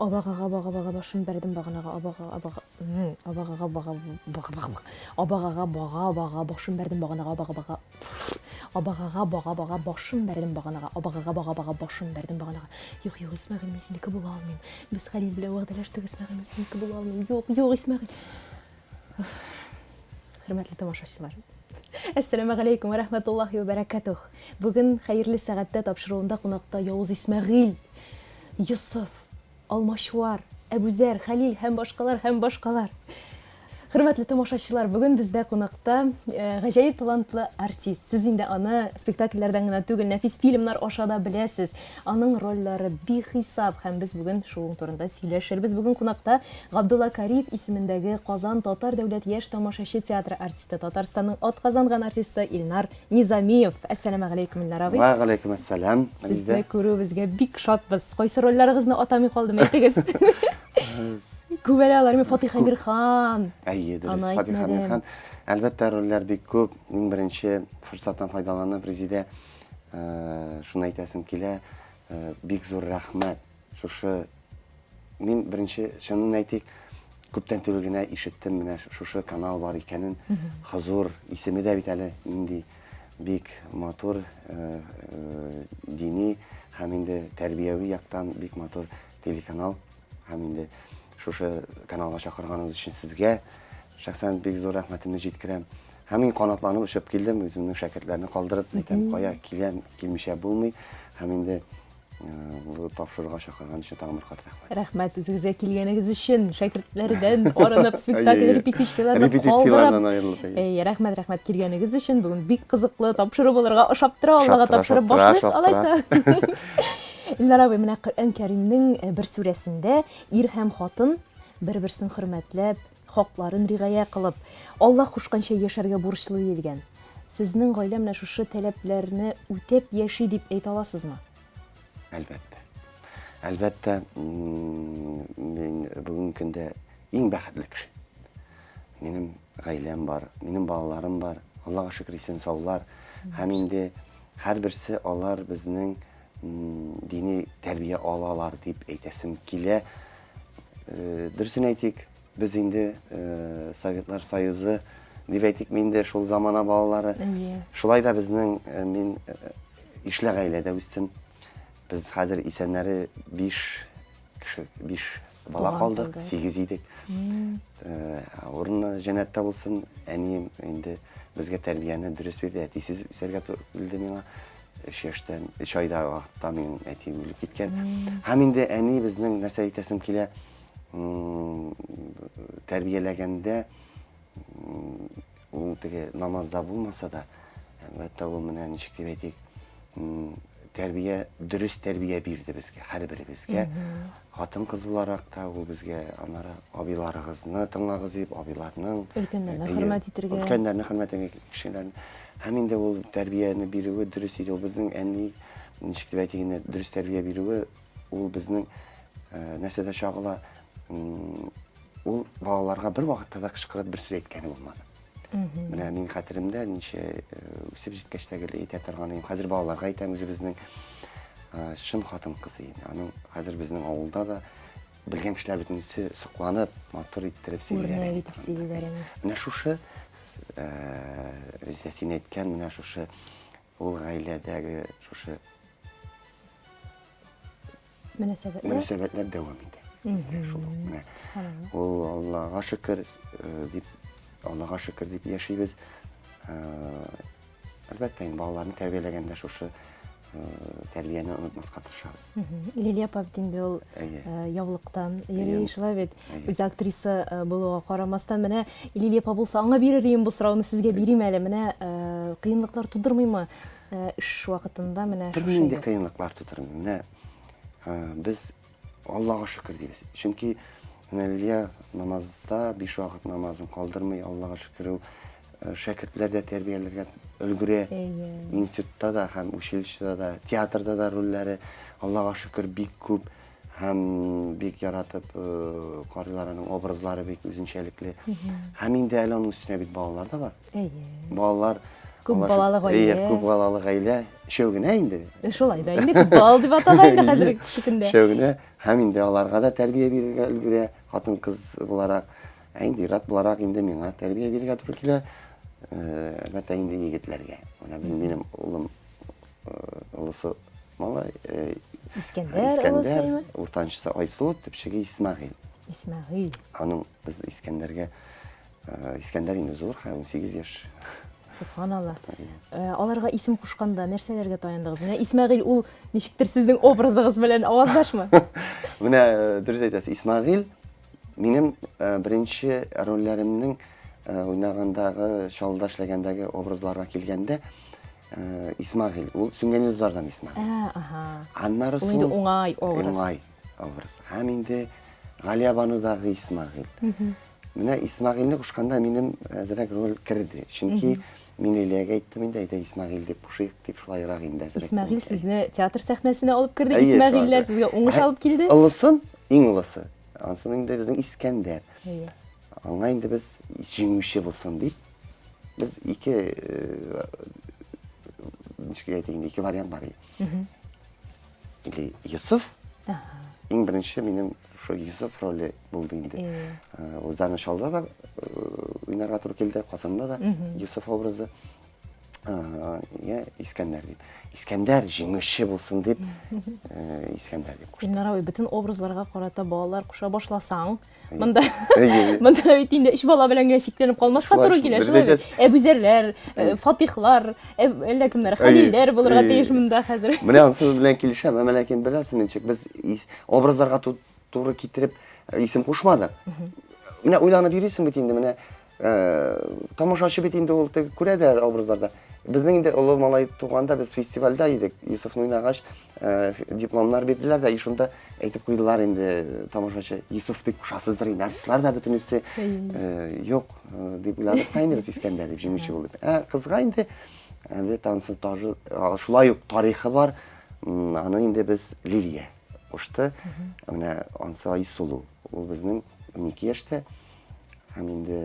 Абагага бага бага башым бәрдем баганага абага абага абагага бага бага бага абагага бага бага башым бәрдем баганага абага бага абагага бага бага башым бәрдем баганага абагага бага бага башым бәрдем баганага. Юк, юк, Исмәгыйль, мин синеке була алмыйм. Без Хәлил белән вәгъдәләштек, Исмәгыйль, мин синеке була алмыйм. Юк, юк, Исмәгыйль. Хөрмәтле тамашачылар. Әссәламә галәйкүм вә рәхмәтуллаһи вә бәрәкәтүһ. Бүген хәерле сәгатьтә тапшыруында кунакта Явыз Исмәгыйль, Йосыф, Алмачуар, Әбүзәр, Хәлил һәм башкалар һәм башкалар. Хөрмәтле тамашачылар, бүген бездә кунакта э, гаҗәеп талантлы артист. Сез инде аны спектакльләрдән генә түгел, нәфис фильмнар аша да беләсез. Аның рольләре бихисап һәм без бүген шул турында сөйләшербез. Бүген кунакта Габдулла Кариев исемендәге Казан татар дәүләт яшь тамашачы театры артисты, Татарстанның атказанган артисты Илнар Низамиев. Әссәламәгаләйкүм, Илнар абый. Вә галәйкүм әссәлам. Сезне күрүебезгә бик шатбыз. Кайсы рольләрегезне атамый калдым, әйтегез. Күп әле алар, мин Фатих Әмирхан. Әйе, дөрес, Фатих Әмирхан. Әлбәттә, рольләр бик күп. Иң беренче форсаттан файдаланып, Резидә, э, шуны әйтәсем килә, э, бик зур рәхмәт. Шушы мин беренче чынын әйтик, күптән түгел генә ишеттем менә шушы канал бар икәнен. Хозур исеме дә бит әле нинди бик матур, э, э, дини һәм инде тәрбияви яктан бик матур телеканал. Һәм инде шушы каналга чакырганыгыз өчен сезгә шәхсән бик зур рәхмәтемне җиткерәм. Һәм мин канатланып очып килдем, үземнең шәкертләрне калдырып, әйтәм, кая киләм, килмичә булмый. Һәм инде Бу тапшыруга чакырган өчен тагын бер кат рәхмәт. Рәхмәт үзегезгә килгәнегез өчен, шәкертләрдән арынып, спектакль репетицияләрне Репетицияләрдән аерылып. Әй, рәхмәт, рәхмәт килгәнегез өчен. Бүген бик кызыклы тапшыру булырга ошап тора, Аллага тапшырып башлыйк, алайса. Илнар абый, менә Коръән Кәримнең э, бер сүрәсендә ир һәм хатын бер-берсен хөрмәтләп, хакларын ригая кылып, Аллаһ кушканча яшәргә бурычлы диелгән. Сезнең гаилә менә шушы таләпләрне үтәп яши дип әйтә аласызмы? Әлбәттә. Әлбәттә, мин бүгенге көндә иң бәхетле кеше. Минем гаиләм бар, минем балаларым бар. Аллага шөкер, исән саулар. Һәм инде һәрберсе алар безнең дини тәрбия алалар дип әйтәсем килә. Э, дөресен әйтик, без инде э, Советлар Союзы дип әйтик, мин инде шул замана балалары. Шулай да безнең э, мин ишле гаиләдә үстем. Без хәзер исәннәре 5 кеше, 5 бала калдык, 8 идек. Урыны җәннәттә булсын. Әнием инде безгә тәрбияне дөрес бирде. Әтисез үсәргә килде миңа. Өч яшьтән, өч айда вакытта минем әти үлеп киткән. Һәм инде әни безнең нәрсә әйтәсем килә, тәрбияләгәндә ул теге намазда булмаса да, әлбәттә ул менә ничек дип әйтик, тәрбия, дөрес тәрбия бирде безгә, һәрберебезгә. Хатын-кыз буларак та ул безгә аннары абыйларыгызны тыңлагыз дип, абыйларның өлкәннәрне хөрмәт итергә. Өлкәннәрне хөрмәт итергә, кешеләрне. Һәм инде ул тәрбияне бирүе дөрес иде. Ул безнең әни, ничек дип әйтик инде, дөрес тәрбия бирүе, ул безнең э, нәрсәдә чагыла, ул балаларга бер вакытта да кычкырып бер сүз әйткәне булмады. Менә мин хәтеремдә ничә э, үсеп җиткәч тә гел әйтә торган идем. Хәзер балаларга әйтәм үзебезнең э, чын хатын кызы инде. Аның хәзер безнең авылда да белгән кешеләр бөтенесе сокланып, матур иттереп сөйлиләр. Үрнәк итеп сөйлиләр. Менә шушы э, Резидә син әйткән менә шушы ул гаиләдәге шушы Мөнәсәбәтләр? Мөнәсәбәтләр дәвам итә. Бездә шул ук менә. Ул Аллага шөкер э, дип, Аллага шөкер дип яшибез. Э, әлбәттә, инде балаларны тәрбияләгәндә шушы э, тәрбияне онытмаска тырышабыз. Лилия апа бит инде ул яулыктан йөри, шулай бит. Үзе актриса булуга карамастан, менә Лилия апа булса, аңа бирер идем бу сорауны, сезгә бирим әле. Менә кыенлыклар тудырмыймы эш вакытында менә Бернинди кыенлыклар тудырмый. Менә без Аллага шөкер дибез. Чөнки менә Лилия намазда биш вакыт намазын калдырмый, Аллага шөкер, ул шәкертләр дә тәрбияләргә өлгерә. Институтта да һәм училищеда да, театрда да рольләре Аллага шөкер бик күп һәм бик яратып карыйлар, аның образлары бик үзенчәлекле. Һәм инде әле аның өстенә бит балалар да бар. Әйе. Балалар. Күп балалы гаилә. Әйе, күп балалы гаилә. Өчәү генә инде. Э, шулай да инде күп балалы дип атала инде хәзерге көндә. Өчәү генә. Һәм инде аларга да тәрбия бирергә өлгерә хатын-кыз буларак. Ә инде ир-ат буларак инде миңа тәрбия бирергә туры килә. Э, әлбәттә инде егетләргә. Менә минем улым э, олысы малай. Искәндәр, Искәндәр, уртанчысы Айсылу, төпчеге Исмәгыйль. Исмәгыйль. Аның без Искәндәргә Э, Искәндәр инде зур, хәзер 18 яшь. Субханалла. Э, аларга исем кушканда нәрсәләргә таяндыгыз? Менә Исмәгыйль ул ничектер сезнең образыгыз белән аваздашмы? Менә э, дөрес әйтәсез, Исмәгыйль минем беренче рольләремнең уйнагандагы, Чаллыда эшләгәндәге образларга килгәндә, Исмәгыйль, ул Сүнгән йолдызлардан Исмәгыйль. Ага. Аннары соң Ул инде уңай образ. Уңай образ. Һәм инде Галиябанудагы Исмәгыйль. Менә Исмәгыйльне кушканда минем әзрәк роль керде. Чөнки мин Лилиягә әйттем инде, әйдә Исмәгыйль дип кушыйк дип шулайрак инде әзрәк. Исмәгыйль сезне театр сәхнәсенә алып керде, Исмәгыйльләр сезгә уңыш алып килде. Олысын, иң олысы. Ансын инде безнең Искәндәр. Аңа инде без җиңүче булсын дип, без ике э, ничек әйтик инде, ике вариант бар иде. Или Йосыф. Иң беренче минем шул Йосыф роле булды инде. Ул Зарны Чаллыда да уйнарга туры килде, Казанда да Йосыф образы. Я Искәндәр дип. Искәндәр җиңүче булсын дип, Искәндәр дип куштым. Илнар абый, бөтен образларга карата балалар куша башласаң, монда монда бит инде өч бала белән генә чикләнеп калмаска туры килә, шулай бит? Әбүзәрләр, Фатихлар, әллә кемнәр, Хәлилләр булырга тиеш монда хәзер. Менә анысы белән килешәм, әмма ләкин беләсең ничек, без образларга туры китереп исем кушмадык. Менә уйланып йөрисең бит инде, менә тамашачы бит инде ул теге күрә дә образларда. Безнең инде олы малай туганда без фестивальдә идек. Йосыфны уйнагач, дипломнар бирделәр дә, и шунда әйтеп куйдылар инде тамашачы, Йосыф дип кушасыздыр инде, артистлар да бөтенесе юк дип уйладык та инде без Искәндәр дип җиңүче булды. Ә кызга инде әлбәттә анысы тоже шулай ук тарихы бар. Аны инде без Лилия кушты. Менә анысы Айсылу. Ул безнең 12 яшьтә. Һәм инде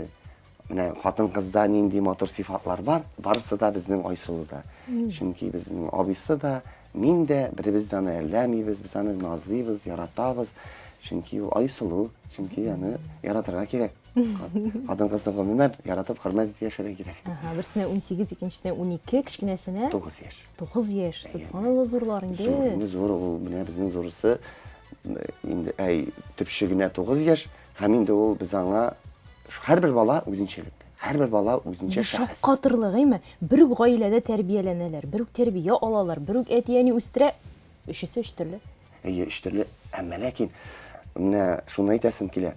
менә хатын-кызда нинди матур сыйфатлар бар, барысы да безнең Айсылуда. Чөнки безнең абыйсы да, мин дә беребез дә аны әрләмибез, без аны назлыйбыз, яратабыз. Чөнки ул Айсылу, чөнки аны яратырга кирәк. Хатын-кызны гомумән яратып, хөрмәт итеп яшәргә кирәк. Ага, берсенә 18, икенчесенә 12, кечкенәсенә 9 яшь. 9 яшь. Субханалла, зурлар инде. Зур, инде зур, ул менә безнең зурысы инде әй төпчегенә 9 яшь һәм инде ул без аңа һәрбер бала үзенчәлекле. Һәрбер бала үзенчә шәхес. Шаккатырлык, әйме? Бер үк гаиләдә тәрбияләнәләр, бер үк тәрбия алалар, бер үк әти-әни үстерә. Өчесе өч төрле. Әйе, өч төрле. Әмма ләкин менә шуны әйтәсем килә.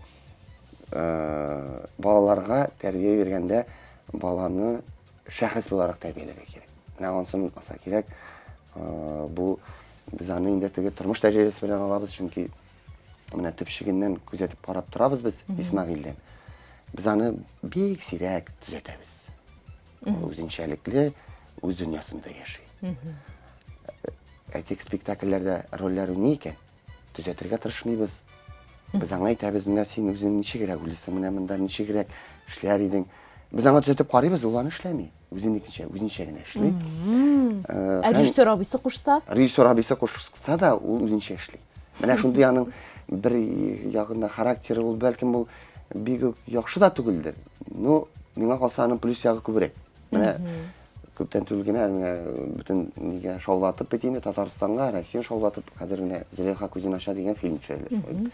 Э, балаларга тәрбия биргәндә баланы шәхес буларак тәрбияләргә кирәк. Менә ансын онытмаса кирәк. Э, бу без аны инде теге тормыш тәҗрибәсе белән алабыз, чөнки менә төпчегеннән күзәтеп карап торабыз без Исмәгыйльдән. Без аны бик сирәк төзәтәбез. Ул үзенчәлекле, үз дөньясында яши. Әйтик, спектакльләрдә рольләр уйный икән, төзәтергә тырышмыйбыз. Без аңа әйтәбез, менә син үзең ничегрәк уйлыйсың, менә монда ничегрәк эшләр идең. Без аңа төзәтеп карыйбыз, ул аны эшләми. Үзенекенчә, үзенчә генә эшли. Ә режиссер абыйсы кушса? Режиссер абыйсы кушса да, ул үзенчә эшли. Менә шундый аның бер ягында характеры ул, бәлкем ул бик үк яхшы да түгелдер. Но миңа калса аның плюс ягы күбрәк. Менә күптән түгел генә менә бөтен нигә шаулатып бит инде Татарстанга, Россия шаулатып, хәзер менә Зөләйха күзен ача дигән фильм төшерәләр. Шулай.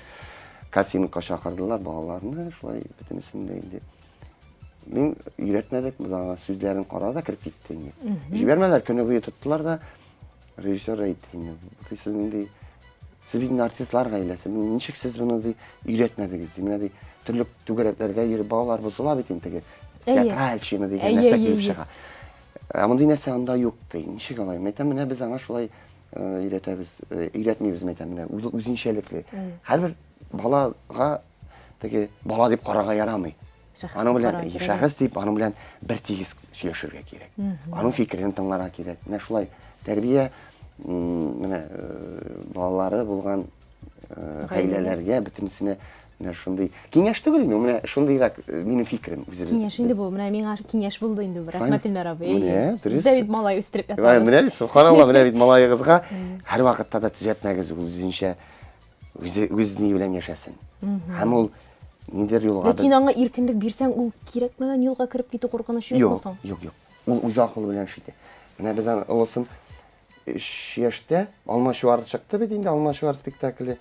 Кастингка чакырдылар балаларны, шулай бөтенесен дә инде. Мин өйрәтмәдек, без аңа сүзләрен кара да кереп китте инде. Җибәрмәделәр, көне буе тоттылар да. Режиссер әйтте инде, сез нинди Сез бит инде артистлар гаиләсе, ничек сез моны ди өйрәтмәдегез ди. Менә ди төрле түгәрәкләргә йөреп балалар бозыла бит инде теге. Театральщина дигән нәрсә килеп чыга. Ә мондый нәрсә анда юк ди. Ничек алай? Мәйтәм, менә без аңа шулай э, өйрәтәбез, э, өйрәтмибез мәйтәм, менә үзенчәлекле. Һәрбер балага теге бала дип карарга ярамый. Аның белән шәхес дип, аның белән бер тигез сөйләшергә кирәк. Аның фикерен тыңларга кирәк. Менә шулай тәрбия менә э, балалары булган э, гаиләләргә бөтенесенә Менә шундый киңәш түгел инде, менә шундыйрак э, минем фикерем үзебез. Киңәш инде бу, менә миңа киңәш булды инде бу. Рәхмәт Илнар абый. Менә, дөрес. Без дә бит малай үстереп ятабыз. Менә, субханалла, менә бит малаегызга һәрвакытта да төзәтмәгез, ул үзенчә үзе үз ни белән яшәсен. Һәм ул ниндидер юлга Ләкин аңа иркенлек бирсәң, ул кирәкмәгән юлга кереп китү куркынычы юкмы соң? Юк, юк, юк. Ул үз акылы белән эш итә. Менә без аны олысын 3 яшьтә Алмачуар чыкты бит инде, Алмачуар спектакле.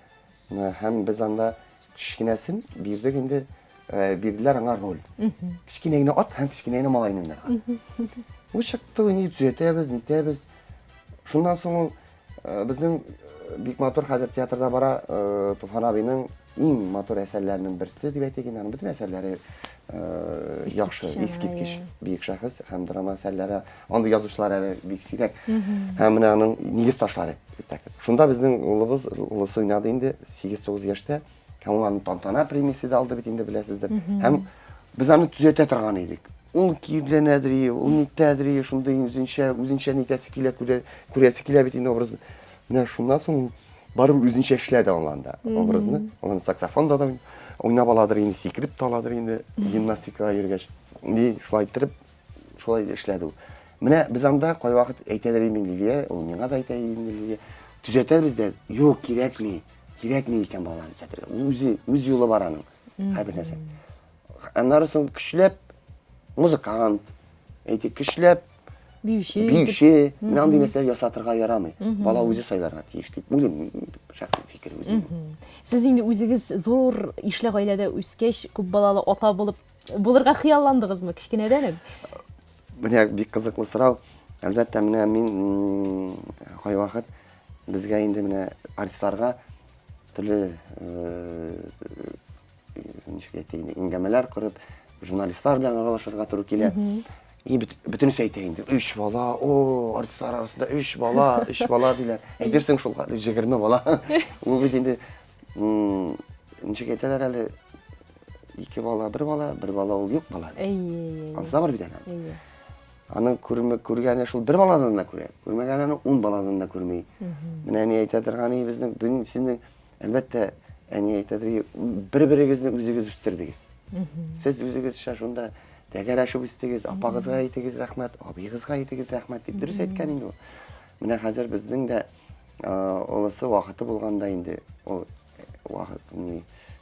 Һәм без анда кечкенәсен бирдек инде, э, бирделәр аңа роль. Кечкенә генә ат һәм кечкенә генә малайны уйнарга. Ул чыкты, ни төзәтәбез, нитәбез. Шуннан соң ул э, безнең э, бик матур хәзер театрда бара Туфан абыйның иң матур әсәрләренең берсе дип әйтик инде, аның бөтен әсәрләре яхшы, искиткеч бөек шәхес һәм драма әсәрләре Андый язучылар әле бик сирәк. Һәм менә аның Нигез ташлары спектакль. Шунда безнең улыбыз, улысы уйнады инде 8-9 яшьтә. Һәм ул аның тантана премиясе дә алды бит инде беләсездер. Һәм без аны төзәтә торган идек. Ул кирләнәдер, ул нитәдер, шундый үзенчә, үзенчә нитәсе килә, күрә, күрәсе килә бит инде образны. Менә шуннан соң ул барыбер үзенчә эшләде ул анда образны. Ул анда саксофонда да уйнап аладыр инде, сикереп тә аладыр инде гимнастикага йөргәч. И шулай иттереп Шулай эшләде ул. Менә без анда кайвакыт әйтәләр инде Лилия, ул миңа да әйтә инде Лилия. Төзәтәбез дә, юк, кирәкми. Кирәкми икән балаларны төзәтергә. Ул үзе, үз юлы бар аның. Һәрбер нәрсә. Аннары соң көчләп музыкант, әйтик, көчләп биюче, биюче, менә андый нәрсәләр ясатырга ярамый. Бала үзе сайларга тиеш дип уйлыйм, шәхси фикер үземнең. Сез инде үзегез зур ишле гаиләдә үскәч, күп балалы ата булып Булырга хыялландыгызмы кечкенәдән үк? Менә бик кызыклы сорау. Әлбәттә, менә мин кайвакыт безгә инде менә артистларга төрле э, ничек әйтик инде, әңгәмәләр корып, журналистлар белән аралашырга туры килә. И бөтенесе әйтә инде, өч бала, о, артистлар арасында өч бала, өч бала диләр. Әйтерсең шул хәтле 20 бала. Ул бит инде ничек әйтәләр әле, ике бала, бер бала, бер бала ул юк бала. Әйе. Анысы да бар бит әле. Әйе. Аның күрмә, күргәне шул бер баладан да күрә, күрмәгәне аны ун баладан да күрми. Менә әни әйтә торган, безнең, сезнең, әлбәттә, әни әйтә бер-берегезне үзегез үстердегез. Сез үзегез шунда тәгәрәшеп үстегез, апагызга әйтегез рәхмәт, абыегызга әйтегез рәхмәт дип дөрес әйткән инде ул. Менә хәзер безнең дә олысы вакыты булганда инде ул вакыт ни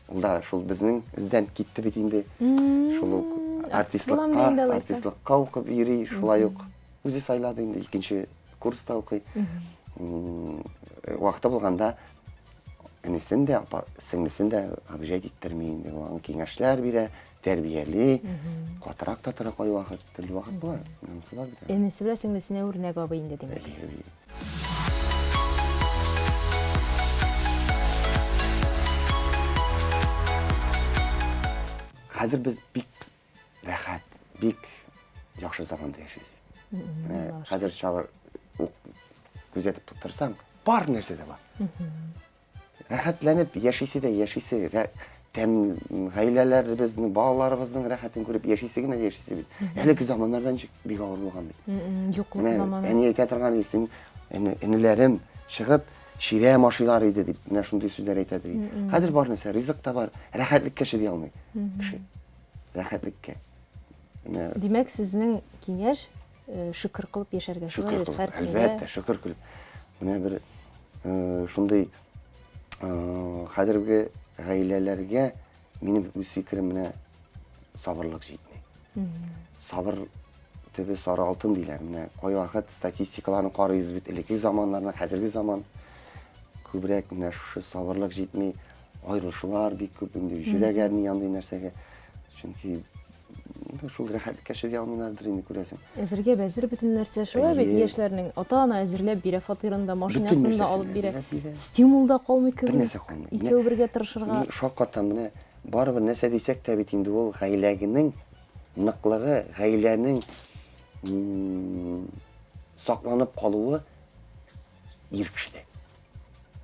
ул да шул безнең эздән китте бит инде. Шул ук артистлыкка, артистлыкка укып йөри, шулай ук үзе сайлады инде, икенче курста укый. Вакыты булганда энесен дә, апа, сеңлесен дә обижать иттерми инде, ул аңа киңәшләр бирә, тәрбияли, катырак та тора кайвакыт, төрле вакыт була, анысы бар бит. Энесе белән сеңлесенә үрнәк абый инде, димәк. Хәзер без бик рәхәт, бик яхшы заманда яшибез. Менә хәзер чагыр күзәтеп торсаң, бар нәрсә дә бар. Рәхәтләнеп яшисе дә яшисе, тәм гаиләләребезнең, балаларыбызның рәхәтен күреп яшисе генә яшисе бит. Әлеге заманнарда ничек бик авыр булган бит. Юклык заманы. Әни әйтә торган иде, син энеләрем чыгып чирәм ашыйлар иде дип, менә шундый сүзләр әйтә ди. Хәзер бар нәрсә, ризык та бар, рәхәтлеккә чыдый алмый кеше. Рәхәтлеккә. Менә Димәк, сезнең киңәш э, шөкер кылып яшәргә. Шөкер кылып, әлбәттә, шөкер кылып. Менә бер э, шундый э, хәзерге гаиләләргә минем үз фикерем менә сабырлык җитми. Сабыр төбе сары алтын диләр. Менә кайвакыт статистикаларны карыйбыз бит, элекке заманнарны, хәзерге заман күбрәк менә шушы сабырлык җитми, аерылышулар бик күп инде, йөрәк әрни андый нәрсәгә. Чөнки шул рәхәтлеккә чыдый алмыйлардыр инде, күрәсең. Әзергә бәзер бөтен нәрсә шулай бит яшьләрнең. Ата-ана әзерләп бирә, фатирын да, машинасын да алып бирә. Стимул да калмый кебек. Бер нәрсә калмый. Икәү бергә тырышырга. Мин шаккатам, менә барыбер нәрсә дисәк тә бит инде ул гаиләгенең ныклыгы, гаиләнең сакланып калуы ир кешедә.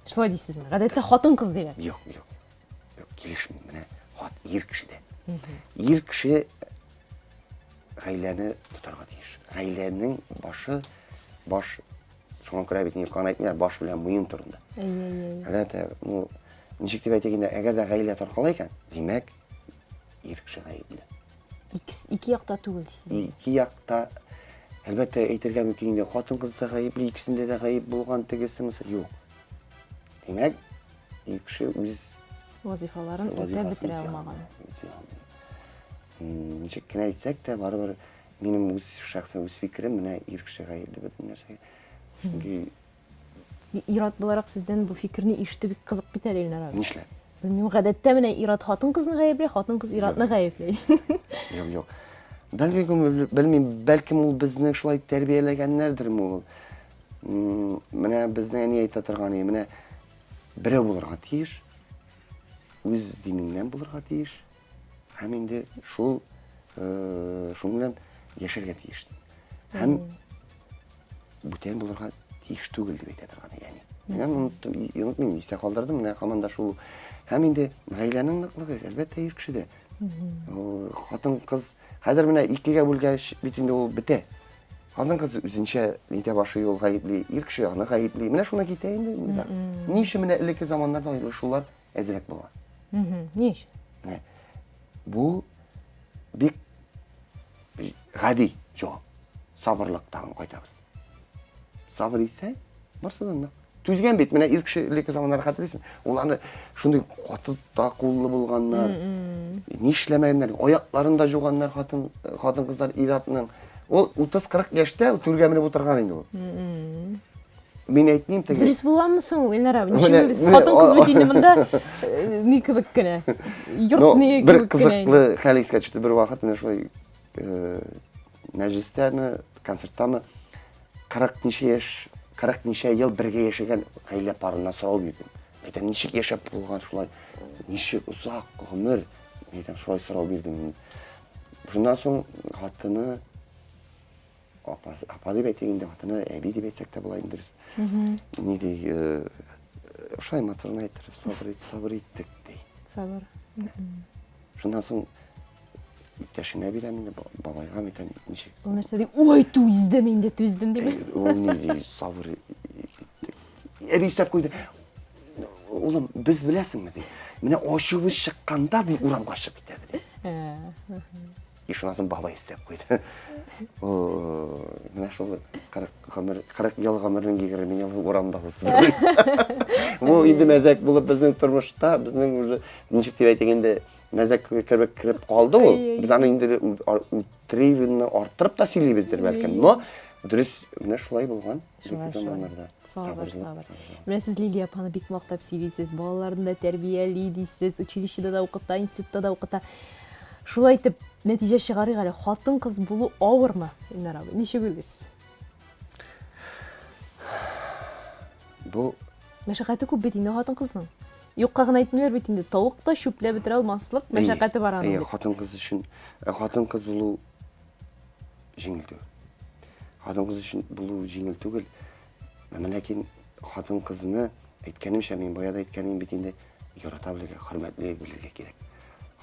Шулай дисезме? Гадәттә хатын-кыз диләр. Юк, юк. Юк, килешмим. Менә хат ир кешедә. Ир кеше гаиләне тотарга тиеш. Гаиләнең башы, баш, шуңа күрә бит юкка әйтмиләр, баш белән муен турында. Әйе, әйе. Әлбәттә, ну, Ничек дип әйтик инде, әгәр дә гаилә таркала икән, димәк, ир кеше гаепле. Ике якта түгел дисез. Ике якта, әлбәттә, әйтергә мөмкин инде, хатын-кыз да гаепле, икесендә дә гаеп булган, тегесе мысы. Юк. Димәк, ир кеше үз вазифаларын үтәп бетерә алмаган. Ничек кенә әйтсәк тә, барыбер минем үз шәхсән үз фикерем, менә ир кеше гаепле бөтен нәрсәгә. Чөнки Ир-ат буларак сездән бу фикерне ишетү бик кызык бит әле, Илнар абый. Нишләп? Белмим, гадәттә менә ир-ат хатын-кызны гаепли, хатын-кыз ир-атны гаепли. Юк, юк. Бәлки, белмим, бәлкем ул безне шулай тәрбияләгәннәрдерме ул. Менә безнең әни әйтә торган иде, менә берәү булырга тиеш, үз динеңнән булырга тиеш, һәм инде шул шуның белән яшәргә тиеш. Һәм бүтән булырга тиеш түгел дип әйтә торган әни. Мин аны оныттым, онытмыйм, истә калдырдым, менә һаман да шул. Һәм инде гаиләнең ныклыгы, әлбәттә, ир кешедә. Хатын-кыз хәзер менә икегә бүлгәч бит инде ул бетә. Хатын-кыз үзенчә нитә башлый, ул гаепли, ир кеше аны гаепли. Менә шуннан китә инде низаг. Ни өчен менә элекке заманнарда аерылышулар әзрәк була? Ни өчен? Менә бу бик гади җавап. Сабырлык тагын кайтабыз. Сабыр итсәң, барсы да нык. Түзгән бит, менә ир кеше элекке заманнарда хәтерлисең, ул аны шундый каты та куллы булганнар, нишләмәгәннәр, аякларын да жуганнар хатын, хатын-кызлар ир-атның. Ул 30-40 яшьтә түргә менеп утырган инде ул. Мин әйтмим теге. Дөрес булганмы соң ул, Илнар абый? Ничек без хатын-кыз бит инде монда э, ни кебек кенә. Йорт ни кебек кенә. Бер кызыклы хәл искә төште. Бер вакыт менә шулай э, мәҗлестәме, концерттамы 40 ничә яшь, 40 ничә ел бергә яшәгән гаилә парына сорау бирдем. Әйтәм, ничек яшәп булган шулай? Ничек озак гомер? Әйтәм, шулай сорау бирдем. Шуннан соң хатыны апа, апа дип әйтик инде, хатыны әби дип әйтсәк тә була инде дөрес. Ни ди, э, шулай матурын әйттереп, сабыр ит, сабыр иттек ди. Сабыр. Шуннан соң иптәшенә бирәм инде, бабайга әйтәм, ничек? Ул нәрсә ди? Ой, түздем инде, түздем дип. Ул ни ди, сабыр иттек. Әби өстәп куйды. Улым, без беләсеңме ди. Менә ачуыбыз чыкканда ди урамга чыгып китә ди. Э, И шуннан соң бабай өстәп куйды. Менә шул 40 гомер, 40 ел гомернең 20 елы урамда узды. Бу инде мәзәк булып безнең тормышта, безнең уже ничек дип әйтик инде, мәзәк кебек кереп калды ул. Без аны инде утривинны арттырып та сөйлибездер бәлкем. Но дөрес менә шулай булган заманнарда. Сабыр, сабыр. Менә сез Лилия апаны бик мактап сөйлисез, балаларны да тәрбияли дисез, училищеда да укыта, институтта да укыта. Шулай итеп, нәтиҗә чыгарыйк әле. Хатын-кыз булу авырмы, Илнар абый? Ничек уйлыйсыз? Бу мәшәкате күп бит инде хатын-кызның. Юкка гына әйтмиләр бит инде, тавык та чүпләп бетерә алмаслык мәшәкате бар аның. Әйе, хатын-кыз өчен э, хатын-кыз булу җиңел түгел. Хатын-кыз өчен булу җиңел түгел. Әмма ләкин хатын-кызны, әйткәнемчә, мин бая да әйткән идем бит инде, ярата белергә, хөрмәтли белергә кирәк.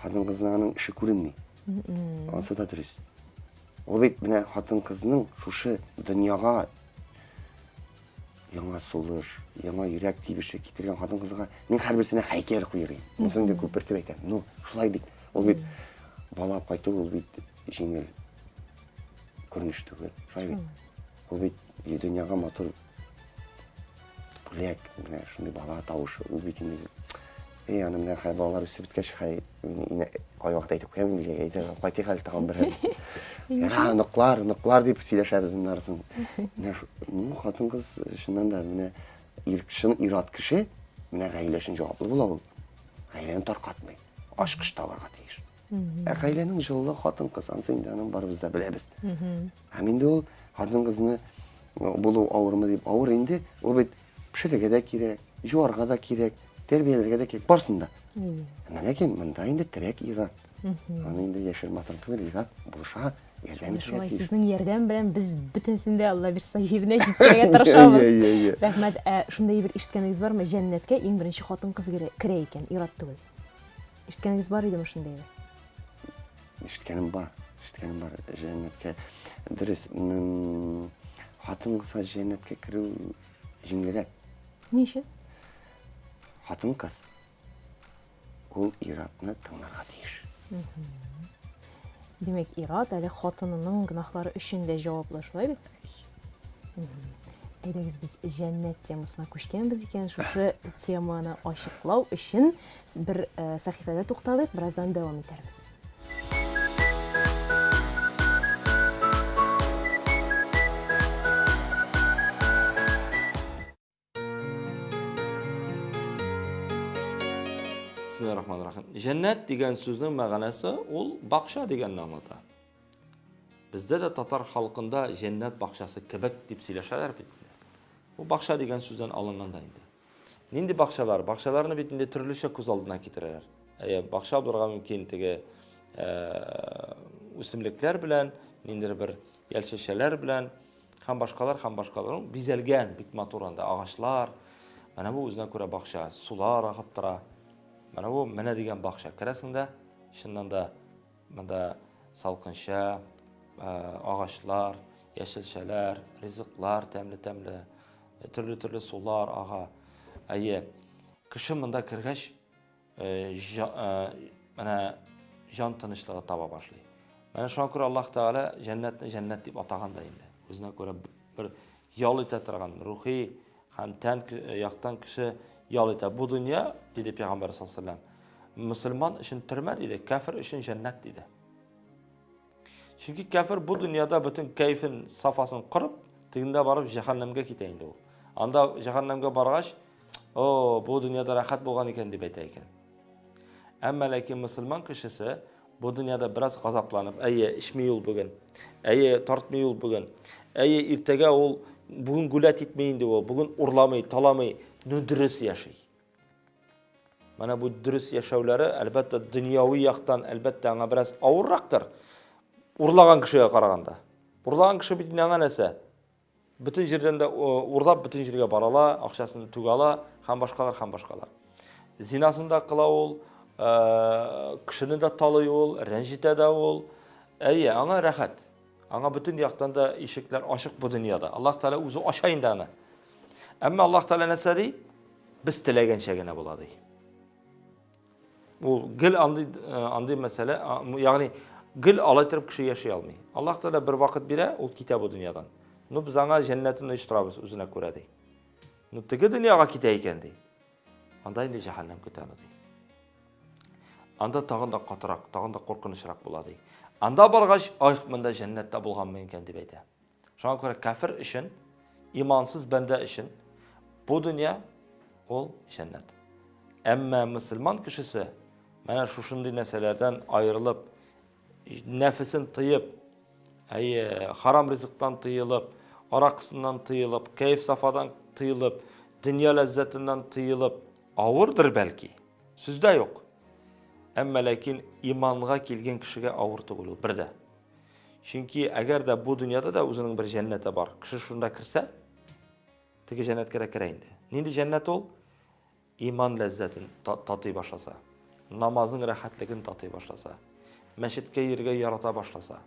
Хатын-кызның аның эше күренми. Ансы да дөрес. Ул бит менә хатын-кызның шушы дөньяга яңа сулыш, яңа йөрәк тибеше китергән хатын-кызга мин һәрберсенә һәйкәл куер идем. Монысын инде күпертеп әйтәм. Ну, шулай бит. Ул бит бала кайту, ул бит җиңел күренеш түгел. Шулай бит. Ул бит дөньяга матур бүләк, менә шундый бала тавышы, ул бит инде Эй, аны менә хәй балалар үсеп беткәч, хәй кайвакыт әйтеп куям инде, әйдә, кайтыйк әле тагын бер. Яра, оныклар, оныклар дип сөйләшәбез аннары соң. Менә ну, хатын-кыз чыннан да менә ир, чын ир-ат кеше менә гаилә өчен җаваплы була ул. Гаиләне таркатмый, ачкыч табарга тиеш. Ә гаиләнең җылылы хатын-кыз, анысы инде аның барыбыз да беләбез. Һәм инде ул хатын-кызны булу авырмы дип авыр инде, ул бит пешерергә дә кирәк, җуарга да кирәк, тәрбияләргә дә кирәк, барысын да. Әмма ләкин монда инде терәк ир-ат. Аны инде яшереп матур түгел, ир-ат булыша, ярдәм итәргә Шулай, сезнең ярдәм белән без бөтенесен дә Алла бирса җиренә җиткерергә тырышабыз. Рәхмәт. Ә шундый бер ишеткәнегез бармы? Җәннәткә иң беренче хатын-кыз керә икән, ир-ат түгел. Ишеткәнегез бар идеме шундый әйбер? Ишеткәнем бар, ишеткәнем бар. Җәннәткә дөрес, хатын-кызга җәннәткә керү җиңелрәк. Ни өчен? Хатын-кыз. Ул ир-атны тыңларга тиеш. Димәк, ир-ат әле хатынының гөнаһлары өчен дә җаваплы, шулай бит? Әйдәгез, без җәннәт темасына күчкәнбез икән, шушы теманы ачыклау өчен бер э, сәхифәдә тукталыйк, бераздан дәвам итәрбез. Бисмиллахир-рахманир-рахим. Җәннәт дигән сүзнең мәгънәсе ул бакча дигәнне аңлата. Бездә дә татар халкында җәннәт бакчасы кебек дип сөйләшәләр бит инде. Бу бакча дигән сүздән алынган да инде. Нинди бакчалар? Бакчаларны бит инде төрлечә күз алдына китерәләр. Әйе, бакча булырга мөмкин теге үсемлекләр белән, ниндидер бер ялчәчәләр белән, Һәм башкалар, һәм башкалар. Ну, бизәлгән, бик матур анда агачлар. Менә бу үзенә күрә бакча, сулар агып тора. Менә бу менә дигән бакча. Керәсең дә, чыннан да монда салкынча, э, агачлар, яшелчәләр, ризыклар тәмле-тәмле, төрле-төрле сулар ага. Әйе, кеше монда кергәч, менә җан тынычлыгы таба башлый. Менә шуңа күрә Аллаһ Тәгалә җәннәтне җәннәт дип атаган да инде. Үзенә күрә бер ял итә торган рухи һәм тән яктан кеше ял итә. Бу дөнья, диде Пәйгамбәр саллаллаһу алейһи вәсәлләм, мөселман өчен төрмә диде, кафир өчен җәннәт диде. Чөнки кафир бу дөньяда бөтен кәефен, сафасын корып, тегендә барып җәһәннәмгә китә инде ул. Анда җәһәннәмгә баргач, О, бу дөньяда рәхәт булган икән дип әйтә икән. Әмма ләкин мөселман кешесе бу дөньяда бераз газапланып, әйе, эчми ул бүген, әйе, тартмый ул бүген, әйе, иртәгә ул бүген гүләт итми инде ул, бүген урламый, таламый, но дөрес яши. Менә бу дөрес яшәүләре, әлбәттә, дөньяви яктан, әлбәттә, аңа бераз авыррактыр. Урлаган кешегә караганда. Урлаган кеше бит инде аңа нәрсә? Бөтен җирдән дә урлап, бөтен җиргә бара ала, акчасын түгә ала һәм башкалар, һәм башкалар. Зинасын да кыла ул, кешене дә талый ул, рәнҗетә дә ул. Әйе, аңа рәхәт. Аңа бөтен яктан да ишекләр ачык бу дөньяда. Аллаһ Тәгалә үзе ача инде аны. Әмма Аллаһ Тәгалә нәрсә ди? Без теләгәнчә генә була ди. Ул гел андый э, андый мәсьәлә, ягъни гел алай торып кеше яши алмый. Аллаһ Тәгалә бер вакыт бирә, ул китә бу дөньядан. Ну без аңа җәннәтен оештырабыз үзенә күрә ди. Ну теге дөньяга китә икән ди. Анда инде җәһәннәм көтә аны ди. Анда тагын да катырак, тагын да куркынычрак була ди. Анда баргач, ай, монда җәннәттә булганмын икән дип әйтә. Шуңа күрә кафир өчен, имансыз бәндә өчен бу дөнья ул җәннәт. Әмма мөселман кешесе менә шушындый нәрсәләрдән аерылып, нәфесен тыеп, әйе, харам ризыктан тыелып, аракысыннан тыелып, кәеф-сафадан тыелып, дөнья ләззәтеннән тыелып, авырдыр бәлки, сүздә юк. Әмма ләкин иманга килгән кешегә авыр түгел ул бер дә. Чөнки әгәр дә бу дөньяда да үзенең бер җәннәте бар, кеше шунда керсә, теге җәннәткә дә керә инде. Нинди җәннәт ул? Иман ләззәтен татый башласа, намазның рәхәтлеген татый башласа, мәчеткә йөрергә ярата башласа,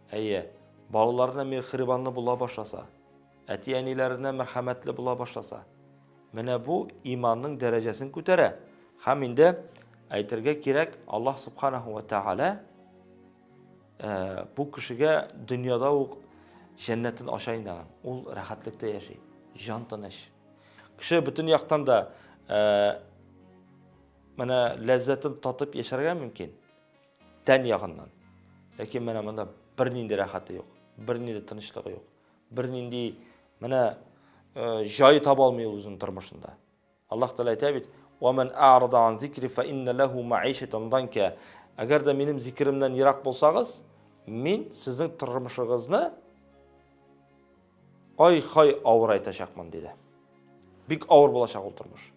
әйе, балаларына миһерибанлы була башласа, әти-әниләренә мәрхәмәтле була башласа, менә бу иманның дәрәҗәсен күтәрә. Һәм инде әйтергә кирәк, Аллаһ субханаһу ва тааля Э, бу кешегә дөньяда ук җәннәтен ача инде аның. Ул рәхәтлектә яши, җан тыныч. Кеше бөтен яктан да э, менә ләззәтен татып яшәргә мөмкин, тән ягыннан. Ләкин менә монда бернинди рәхәте юк, бернинди тынычлыгы юк, бернинди менә э, җай таба алмый ул үзенең тормышында. Аллаһ Тәгалә әйтә бит: "Ва ман а'рада ан зикри фа инна лаху маишатан данка". Әгәр дә минем зикеремнән ерак булсагыз, мин сезнең тормышыгызны ай-хай авырайтачакмын, диде. Бик авыр булачак ул тормыш.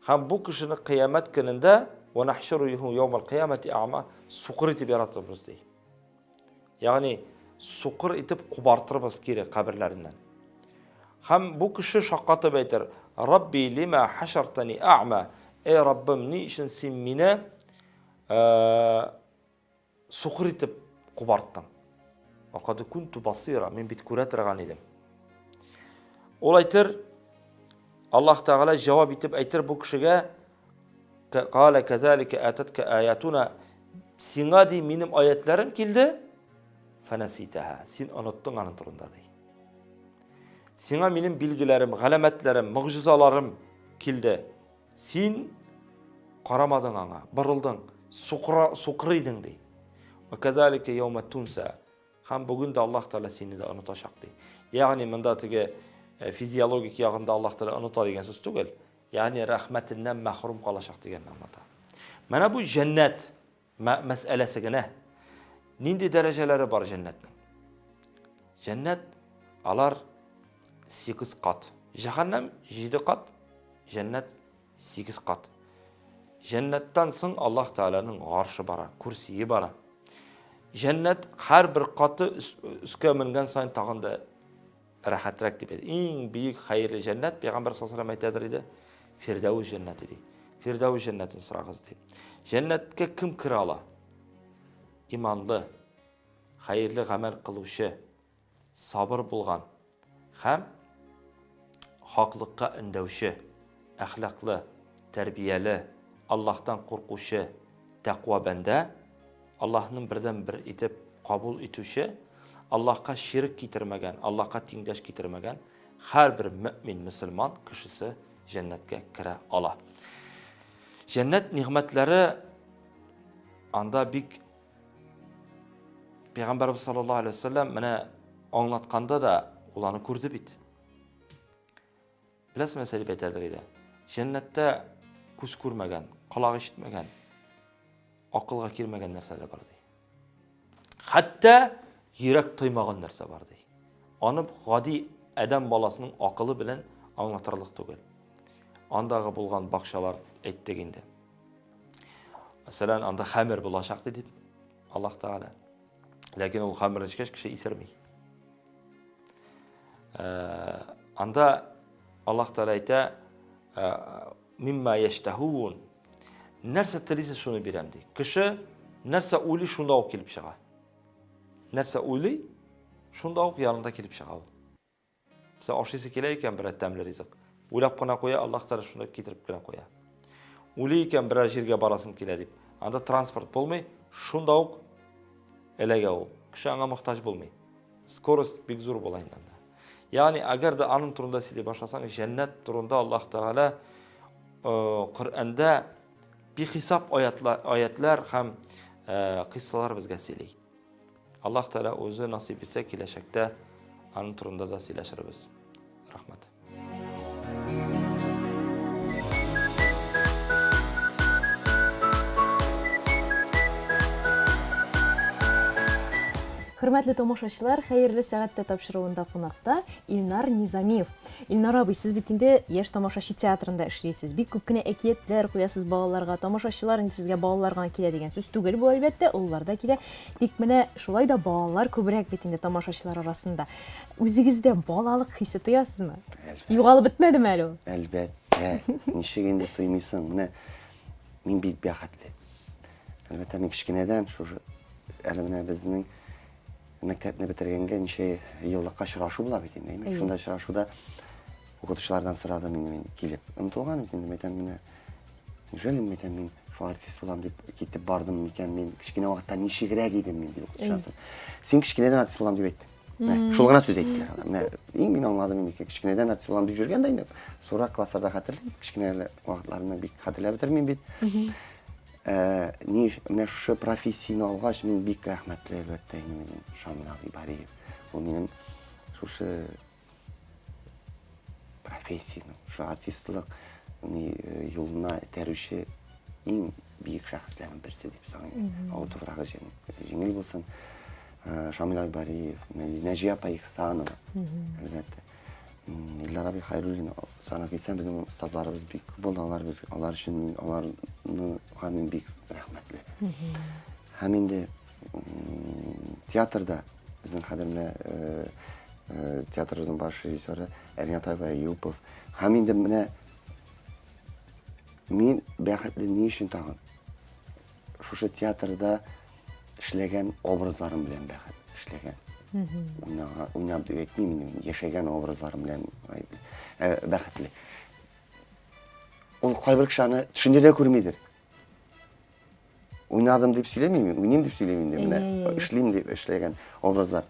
Һәм бу кешене кыямәт көнендә ва нахшуруху яумал кыямати a'ма сукыр итеп яратырбыз, ди. Ягъни сукыр итеп кубартырбыз кире каберләреннән. Һәм бу кеше шаккатып әйтер, Рабби лима хашартани а'ма. Эй Раббым, ни өчен син мине э, сукыр итеп кубарттың? Вакад кунту басира, мин бит күрә торган идем. Ул әйтер, Аллаһ Тәгалә җавап итеп әйтер бу кешегә, Кала казалика ататка аятуна сиңа ди минем аятларым килде, фанаситаха. Син оныттың аның турында ди. Сиңа минем билгеләрем, галәмәтләрем, могҗизаларым килде. Син карамадың аңа, борылдың, сукыр, сукыр идең ди. Ва казалика яума тунса. Һәм бүген дә Аллаһ Тәгалә сине дә онытачак ди. Ягъни монда теге э, физиологик ягында Аллаһ Тәгалә оныта дигән сүз түгел. Ягъни рәхмәтеннән мәхрүм калачак дигәнне аңлата. Менә бу җәннәт мәсьәләсе генә. Нинди дәрәҗәләре бар җәннәтнең? Җәннәт алар 8 кат. Җәһәннәм 7 кат, җәннәт 8 кат. Җәннәттән соң Аллаһ Тәгаләнең гаршы бара, курсие бара. Җәннәт һәрбер каты өскә менгән саен тагын да рәхәтрәк дип әйтә. Иң бөек хәерле җәннәт пәйгамбәр саллаллаху алейһи әйтәдер иде, Фирдәүс җәннәте ди. Фирдәүс җәннәтен сорагыз ди. Җәннәткә кем керә ала? Иманлы, хәерле гамәл кылучы, сабыр булган һәм хаклыкка өндәүче, әхлаклы, тәрбияле, Аллаһтан куркучы тәкъва бәндә, Аллаһның бердән-бер итеп кабул итүче, Аллаһка ширк китермәгән, Аллаһка тиңдәш китермәгән һәрбер мөэмин мөселман кешесе җәннәткә керә ала. Җәннәт нигъмәтләре анда бик Пәйгамбәрбез саллаллаһу алейһи вәсәлләм менә аңлатканда да ул аны күрде бит. Беләсезме, нәрсә дип әйтәдер иде? Җәннәттә күз күрмәгән, колак ишетмәгән, акылга килмәгән нәрсәләр бар ди. Хәтта йөрәк тоймаган нәрсә бар ди. Аны гади адәм баласының акылы белән аңлатырлык түгел. Андагы булган бакчалар әйттек инде. Мәсәлән, анда хәмер булачак ди дип Аллаһ Тәгалә. Ләкин ул хәмер эчкәч кеше исерми. Э, анда Аллаһ Тәгалә әйтә, э, мимма яштахун. Нәрсә телисез, шуны бирәм ди. Кеше нәрсә уйлый, шунда ук килеп чыга. Нәрсә уйлый, шунда ук янында килеп чыга ул. Мәсәлән, ашыйсы килә икән берәр тәмле ризык. Уйлап кына куя, Аллаһ Тәгалә шуны китереп кенә куя. Уйлый икән берәр җиргә барасым килә дип. Анда транспорт булмый, шунда ук эләгә ул. Кеше аңа мохтаҗ булмый. Скорость бик зур була инде анда. Ягъни, әгәр дә аның турында сөйли башласаң, җәннәт турында Аллаһ Тәгалә э, Коръәндә бихисап аятлар, аятлар һәм э, кыйссалар безгә сөйли. Аллаһ Тәгалә үзе насыйп итсә, киләчәктә аның турында да сөйләшербез. Рәхмәт. Хөрмәтле тамашачылар, хәерле сәгатьтә тапшыруында кунакта Илнар Низамиев. Илнар абый, сез бит инде яшь тамашачы театрында эшлисез. Бик күп кенә әкиятләр куясыз балаларга. Тамашачылар инде сезгә балалар гына килә дигән сүз түгел бу, әлбәттә, олылар да килә. Тик менә шулай да балалар күбрәк бит инде тамашачылар арасында. Үзегездә балалык хисе тоясызмы? Югалып бетмәдеме әле ул? Әлбәттә. Ничек инде тоймыйсың? Менә мин бик бәхетле. Әлбәттә, мин кечкенәдән шушы әле менә безнең Мәктәпне бетергәнгә ничә еллыкка очрашу була бит инде, әйме? Шунда очрашуда укытучылардан сорадым инде мин килеп. Онытылган бит инде, әйтәм, менә неужели мин әйтәм, мин шул артист булам дип китеп бардым микән мин? Кечкенә вакытта ничегрәк идем мин дип укытучыдан сорадым. Син кечкенәдән артист булам дип әйттең. Менә шул гына сүз әйттеләр алар. Менә иң мин аңладым инде, кечкенәдән артист булам дип йөргән дә инде. Зуррак классларда хәтерлим, кечкенә вакытларны бик хәтерләп бетермим бит. Ә, ни менә шушы профессияне алгач, мин бик рәхмәтле, әлбәттә, инде мин Шамил абый Бариев. Ул минем шушы профессияне, шушы артистлык ни, э, юлына этәрүче иң бөек шәхесләрнең берсе дип саныйм. Авыр туфрагы җиңел булсын. Э, Шамил абый Бариев, Нәҗия апа Ихсанова, әлбәттә. Илдар абый Хайруллин санап китсәм, безнең остазларыбыз бик күп булды. Алар без алар өчен мин аларга мин бик рәхмәтле. Һәм инде театрда безнең хәзер менә э, э, театрыбызның баш режиссеры Ренат абый Аюпов. Һәм инде менә мин бәхетле ни өчен тагын? Шушы театрда эшләгән образларым белән бәхет эшләгән. Уйнаган, уйнап дип әйтмим инде, яшәгән образларым белән э, бәхетле. Ул кайбер кеше аны төшендә дә күрмидер. Уйнадым дип сөйләмим, уйныйм дип сөйләмим инде. Менә эшлим дип эшләгән образлар.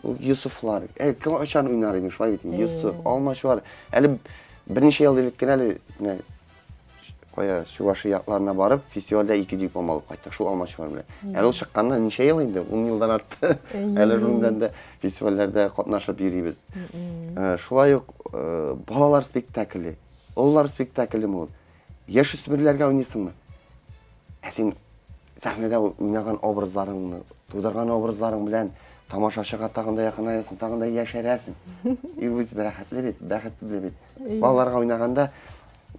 Ул Йосыфлар. Ә кем кайчан уйнар иде шулай бит. Йосыф, Алмачуар. Әле берничә ел элек кенә әле менә кая Чувашия якларына барып, фестивальдә ике диплом алып кайттык шул Алмачуар белән. Әле ул чыкканнан ничә ел инде? 10 елдан артты. Әле шуның белән дә фестивальләрдә катнашып йөрибез. Э, шулай ук э, балалар спектакле, олылар спектаклеме ул? Яшүсмерләргә уйныйсыңмы? Ә син сәхнәдә уйнаган образларыңны, тудырган образларың белән тамашачыга тагын да якынаясың, тагын да яшәрәсең. И бит рәхәтле бит, бәхетле бит. Балаларга уйнаганда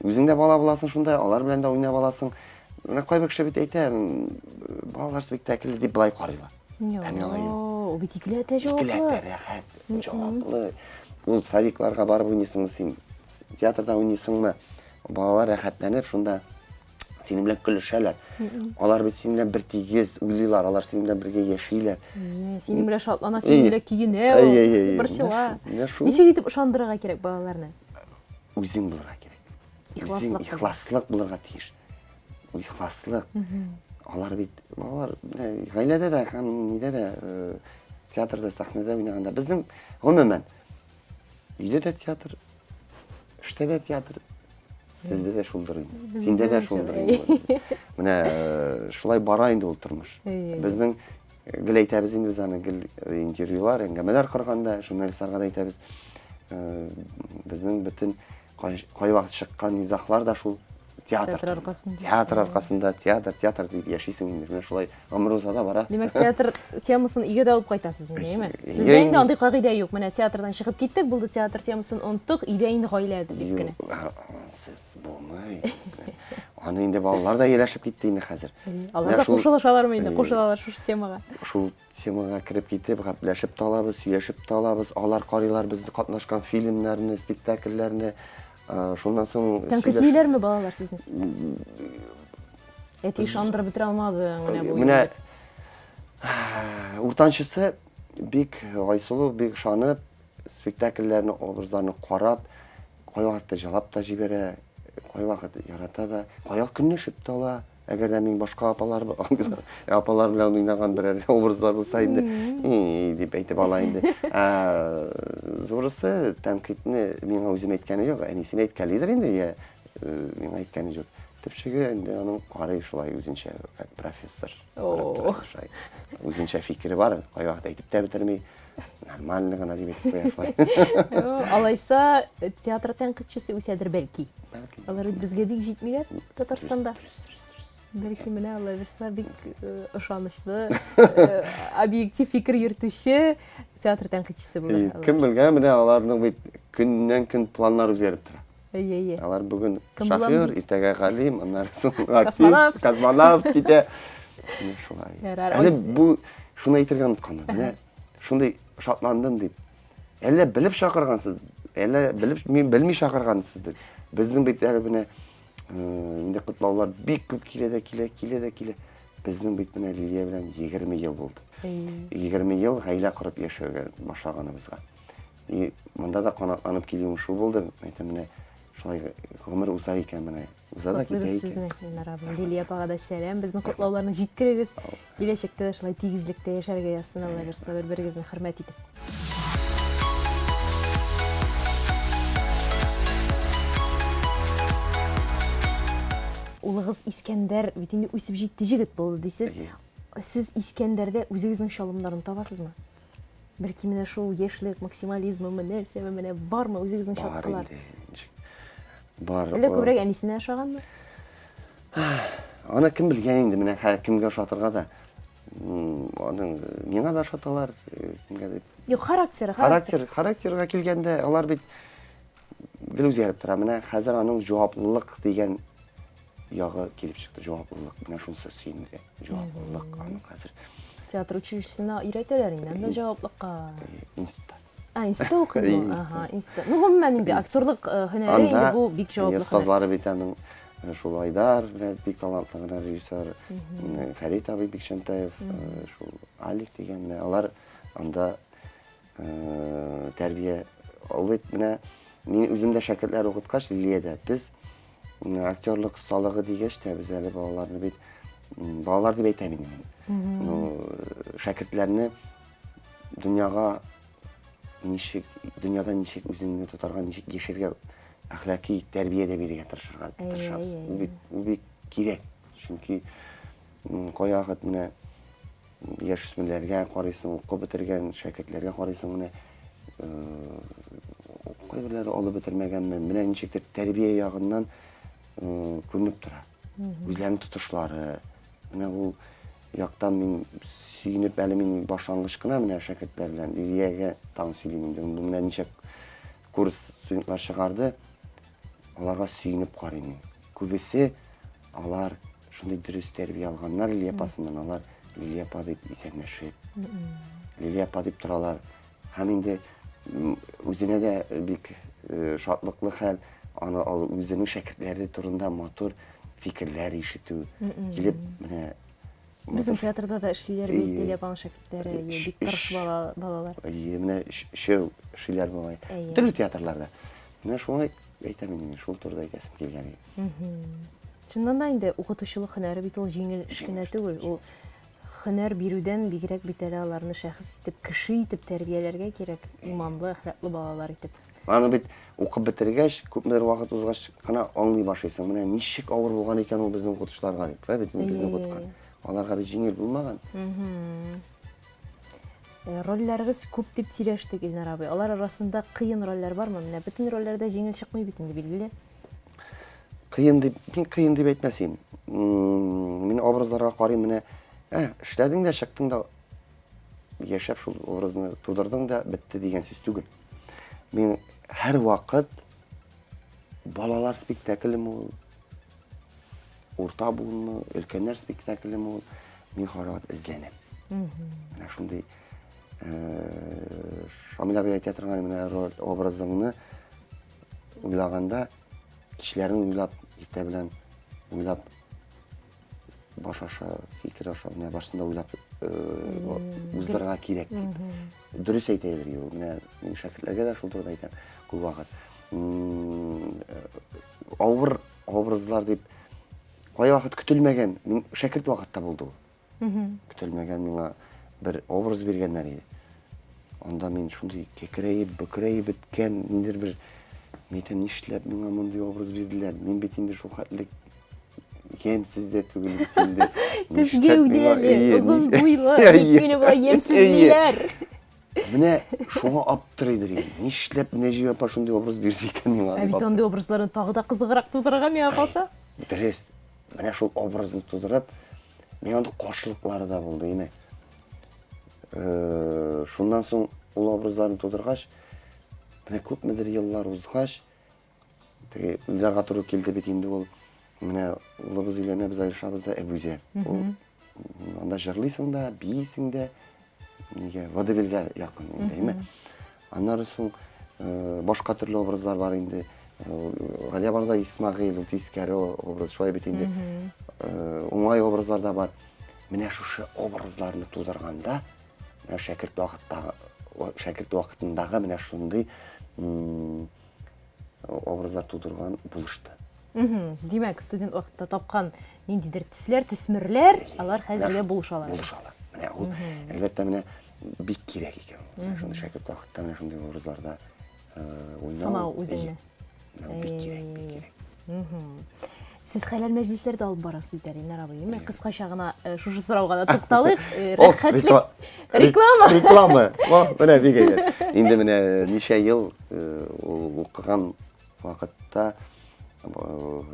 үзең дә бала буласың шунда, алар белән дә уйнап аласың. Менә кайбер кеше бит әйтә, балалар спектакле дип былай карыйлар. Ә мин алай юк. Ул бит икеләтә җаваплы. Икеләтә рәхәт, җаваплы. Ул садикларга барып уйныйсыңмы син, театрда уйныйсыңмы? Балалар рәхәтләнеп шунда синең белән көлешәләр. Алар бит синең белән бер тигез уйлыйлар, алар синең белән бергә яшиләр. Синең белән шатлана, синең белән көенә, борчыла. Ничек итеп ышандырырга кирәк балаларны? Үзең булырга кирәк. Үзең ихласлык булырга тиеш. Ихласлык. Алар бит балалар гаиләдә дә һәм нидә дә э, театрда, сәхнәдә уйнаганда безнең гомумән өйдә дә театр, эштә дә театр, сездә дә шулдыр инде. Синдә дә шулдыр инде. Менә э, шулай бара инде ул тормыш. Безнең э, гел әйтәбез инде без аны гел интервьюлар, әңгәмәләр корганда журналистларга да әйтәбез. Безнең бөтен кайвакыт чыккан низаглар да шул театр, театр аркасында. Театр аркасында, театр, театр дип яшисең инде. Менә шулай гомер уза да бара. Димәк, театр темасын өйгә дә алып кайтасыз инде, әйеме? Сездә инде андый кагыйдә юк. Менә театрдан чыгып киттек, булды театр темасын оныттык, өйдә инде гаилә дип кенә. Сез булмый. Аны инде балалар да ияләшеп китте инде хәзер. Алар да кушылышалармы инде, кушылалар шушы темага. Шул Темага кереп китеп, гәпләшеп тә алабыз, сөйләшеп тә алабыз. Алар карыйлар без катнашкан фильмнарны, спектакльләрне. Шуннан соң Тәнкыйтьлиләрме балалар сезне? Әти ышандырып бетерә алмады менә бу. Менә уртанчысы бик Айсылу бик ышанып, спектакльләрне, образларны карап, кайвакытта җылап та җибәрә, кайвакыт ярата да, кайвакыт көнләшеп тә ала. Әгәр дә мин башка апалар, апалар белән уйнаган берәр образлар булса инде, дип әйтеп ала инде. Ә зурысы тәнкыйтьне миңа үзем әйткәне юк, әнисенә әйткәлидер инде, я э, миңа әйткәне юк. Төпчеге инде аның карый шулай үзенчә, как профессор. Үзенчә фикере бар, кайвакыт әйтеп тә бетерми. Нормально гына дип әйтеп куя шулай. Алайса театр тәнкыйтьчесе үсәдер бәлки. Бәлки. Алар бит безгә бик җитмиләр Татарстанда. Бәлки менә Алла бирсә бик э, ышанычлы, э, объектив фикер йөртүче театр тәнкыйтьчесе булыр. Кем белгән, менә аларның бит көннән-көн планнар үзгәреп тора. Әйе, әйе. Алар бүген шофер, иртәгә галим, аннары соң артист, космонавт китә. Менә шулай. Әле бу шуны әйтергә онытканмын. Менә шундый шатландым дип. Әллә белеп чакыргансыз, әллә белеп, мин белми чакыргансыздыр. Безнең бит әле менә э, инде котлаулар бик күп килә дә килә, килә дә килә. Безнең бит менә Лилия белән 20 ел булды. 20 ел гаилә корып яшәүгә башлаганыбызга. И монда да канатланып килүем шул булды. Әйтәм, менә шулай гомер уза икән менә. Уза да китә икән. Сезне, Ленар абый. Лилия апага да сәлам. Безнең котлауларны җиткерегез. Киләчәктә дә шулай тигезлектә яшәргә язсын, Алла бирса, бер-берегезне хөрмәт итеп. Улыгыз Искәндәр бит инде үсеп җитте, җегет булды дисез. Сез Искәндәрдә үзегезнең чалымнарын табасызмы? Бәлки менә шул яшьлек максимализмымы, нәрсәме, менә бармы үзегезнең чаткылар? Бар инде, ничек. Бар. Әллә күбрәк әнисенә ошаганмы? Аны кем белгән инде, менә хәзер кемгә ошатырга да. Аның миңа да ошаталар, э, кемгә дип. Юк, характеры, характер. Характерга килгәндә, алар бит гел үзгәреп тора. Менә хәзер аның җаваплылык дигән ягы килеп чыкты, җаваплылык. Менә шунысы сөендерә. Җаваплылык аның хәзер. Театр училищесына өйрәтәләр инде, анда җаваплыкка. Институтта. А, институтта укый ул. Ага, институтта. Ну, гомумән инде актерлык э, һөнәре инде бу бик җаваплы һөнәр. Остазлары бит аның э, шул Айдар, менә бик талантлы гына режиссер, Фәрит абый Бикчәнтәев, э, шул Алик дигән, менә алар анда тәрбия ул бит менә мин үзем дә шәкертләр укыткач Лилиядә без. Актерлык осталыгы дигәч тә, без әле балаларны бит, балалар дип әйтәм инде мин. Ну, шәкертләрне дөньяга ничек, дөньяда ничек үзеңне тотарга, ничек яшәргә, әхлаки тәрбия дә бирергә тырышырга тырышабыз. Ул бит, ул бик кирәк. Чөнки кайвакыт менә яшүсмерләргә карыйсың, укып бетергән шәкертләргә карыйсың, менә кайберләре алып бетермәгәнме, менә ничектер тәрбия ягыннан күренеп тора. Үзләренең тотышлары. Менә ул яктан мин сөенеп, әле мин башлангыч кына менә шәкертләр белән Лилиягә тагын сөйлим инде. Менә ничә курс студентлар чыгарды, аларга сөенеп карыйм мин. Күбесе алар шундый дөрес тәрбия алганнар Лилия апасыннан, алар Лилия апа дип исәнләшеп, Лилия апа дип торалар. Һәм инде үзенә дә бик э, шатлыклы хәл, аны ал үзенең шәкертләре турында матур фикерләр ишетү, килеп менә Безнең театрда да эшлиләр бит Лилия апаның шәкертләре, бик тырыш балалар. Әйе, менә өчәү эшлиләр болай. Төрле театрларда. Менә шулай әйтәм инде, шул турыда әйтәсем килгән иде. Чыннан да инде укытучылык һөнәре бит ул җиңел эш кенә түгел. Ул һөнәр бирүдән бигрәк бит әле аларны шәхес итеп, кеше итеп тәрбияләргә кирәк, иманлы, әхлаклы балалар итеп. Аны бит укып бетергәч, күпмедер вакыт узгач кына аңлый башлыйсың. Менә ничек авыр булган икән ул безнең укытучыларга дип. Шулай бит безне укыткан. Аларга бит җиңел булмаган. Э, рольләрегез күп дип сөйләштек, Илнар абый. Алар арасында кыен рольләр бармы? Менә бөтен рольләр дә җиңел чыкмый бит инде, билгеле. Кыен дип, мин кыен дип әйтмәс идем. Мин образларга карыйм, менә, ә, эшләдең дә, чыктың да, яшәп шул образны тудырдың да, бетте дигән сүз түгел. Мин һәрвакыт балалар спектаклеме ул, урта буынмы, өлкәннәр спектаклеме ул, мин һәрвакыт эзләнәм. Менә шундый э, Шамил абый әйтә торган менә роль образыңны уйлаганда, кичләрен уйлап, иртә белән уйлап, баш аша, фикер аша, менә башында уйлап э, уздырырга кирәк дип. Дөрес әйтә идек ул. Менә мин шәкертләргә дә шул турыда әйтәм күп вакыт. Э, авыр образлар дип кайвакыт көтелмәгән, мин шәкерт вакытта булды ул. Көтелмәгән миңа бер образ биргәннәр иде. Анда мин шундый кекерәеп, бөкрәеп беткән, ниндидер бер мин әйтәм, нишләп миңа мондый образ бирделәр? Мин бит инде шул хәтле ямьсез дә түгел бит инде. Төз гәүдәле, озын буйлы, ник мине болай ямьсезлиләр? Менә шуңа аптырыйдыр инде. Нишләп Нәҗибә апа шундый образ бирде икән миңа? Ә бит андый образларны тагы да кызыграк тудырырга миңа калса. Дөрес. Менә шул образны тудырып, Миңа андый каршылыклары да булды, име. Э, шуннан соң ул образларны тудыргач, менә күпмедер еллар узгач, теге уйларга туры килде бит инде ул. Менә улыбыз өйләнә, без аерышабыз да Әбүзәр. Ул анда җырлыйсың да, биисең дә, нигә водевильгә якын инде, әйме? Аннары соң э, башка төрле образлар бар инде. Э, Галия барда Исмагыйль, ул тискәре образ, шулай бит инде. Э, уңай образлар да бар. Менә шушы образларны тудырганда, менә шәкерт вакыттагы шәкерт вакытындагы менә шундый образлар тудырган булышты. Димәк, студент вакытта тапкан ниндидер төсләр, төсмерләр, алар хәзергә булышалар. Булышалар. Менә ул, әлбәттә, менә бик кирәк икән. Менә шундый шәкерт вакытта менә шундый образларда э, уйнау. Сынау үзеңне. Менә бик кирәк, бик кирәк. Сез хәләл мәҗлесләр дә алып барасыз бит әле, Илнар абый, әйеме? Кыскача гына э, шушы сорауга да тукталыйк. Э, рәхәтлек. Реклама. Реклама. О, менә бик әйбәт. Инде менә ничә ел ул укыган вакытта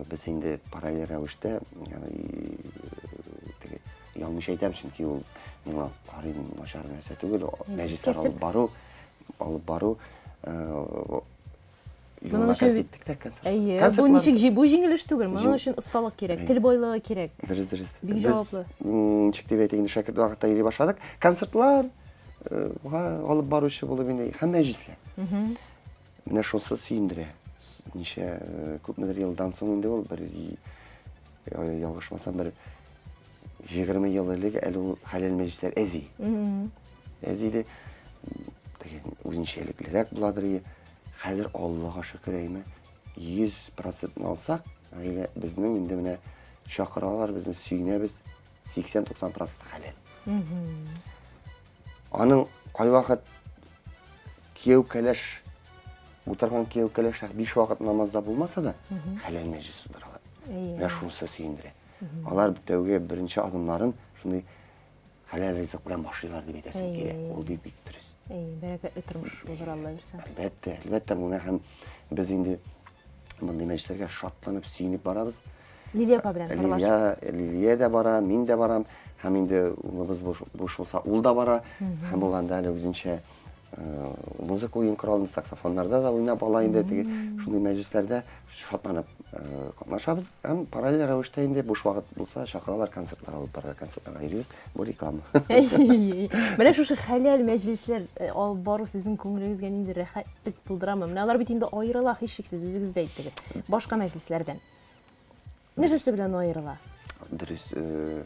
без инде параллель рәвештә, ягъни теге ялмыш әйтәм, чөнки ул миңа карыйм начар нәрсә түгел, мәҗлесләр алып бару, алып бару Моның өчен бит Әйе, бу ничек җи, бу җиңел эш түгел. Моның өчен осталык кирәк, тел байлыгы кирәк. Дөрес, дөрес. Бик җаваплы. Ничек дип әйтик, инде шәкерт вакытта йөри башладык. Концертлар алып баручы булып инде һәм мәҗлесләр. Менә шунысы сөендерә. Ничә э, күпмедер елдан соң инде ул бер э, ялгышмасам бер 20 ел элек әле ул хәләл мәҗлесләр әзи. Әз иде. Теге үзенчәлеклерәк буладыр. Хәзер Аллага шөкер әйме 100 процентны алсак, Гаилә безнең инде менә чакыралар безне, сөенәбез. 80-90 процент хәләл. Аның кайвакыт кияү кәләш утырган кияү кәләш биш вакыт намазда булмаса да, хәләл мәҗлес утыралар. Менә шунысы сөендерә. Алар тәүге беренче адымнарын шундый хәләл ризык белән башлыйлар дип әйтәсем килә. Ул бик бик дөрес. Әй, бәрәкәтле тормыш булыр Алла бирсә. Әлбәттә, әлбәттә, моны һәм без инде мондый мәҗлесләргә шатланып, сөенеп барабыз. Лилия апа белән парлашып. Лилия, Лилия дә бара, мин дә барам. Һәм инде улыбыз буш, буш булса, ул да бара. Һәм ул анда әле үзенчә э, музыка уен коралында, саксофоннарда да уйнап ала инде теге шундый мәҗлесләрдә шатланып э, катнашабыз. Һәм параллель рәвештә инде буш вакыт булса чакыралар концертлар алып барырга, концертларга йөрибез. Бу реклама. Менә шушы хәләл мәҗлесләр э, алып бару сезнең күңелегезгә нинди рәхәтлек тудырамы? Менә алар бит инде аерыла, һичшиксез, үзегез дә әйттегез. Башка мәҗлесләрдән. Нәрсәсе белән аерыла? Дөрес, э,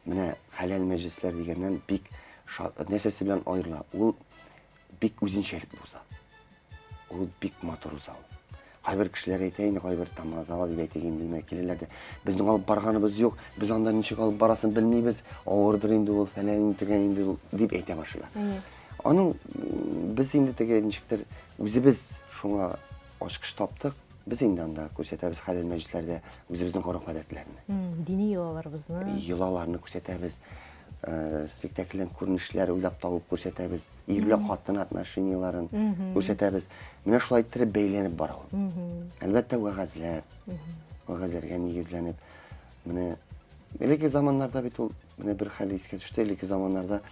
менә хәләл мәҗлесләр дигәннән бик нәрсәсе белән аерыла? Ул бик үзенчәлекле уза. Ул бик матур уза ул. Кайбер кешеләр әйтә инде, кайбер тамадалар дип әйтик инде, димәк, киләләр дә. Безнең алып барганыбыз юк, без анда ничек алып барасын белмибез, авырдыр инде ул, фәлән төгән инде ул, дип әйтә башлыйлар. Аның без инде теге ничектер үзебез шуңа ачкыч таптык. Без инде анда күрсәтәбез хәләл мәҗлесләрдә үзебезнең гореф-гадәтләрне. Дини йолаларыбызны. Йолаларны күрсәтәбез. Э, спектакльдән күренешләр уйлап табып күрсәтәбез. Ир белән хатын отношениеларын күрсәтәбез. Менә шулай иттереп бәйләнеп бара ул. Әлбәттә, вәгазьләр, вәгазьләргә нигезләнеп. Менә элекке заманнарда бит ул, менә бер хәл искә төште, элекке заманнарда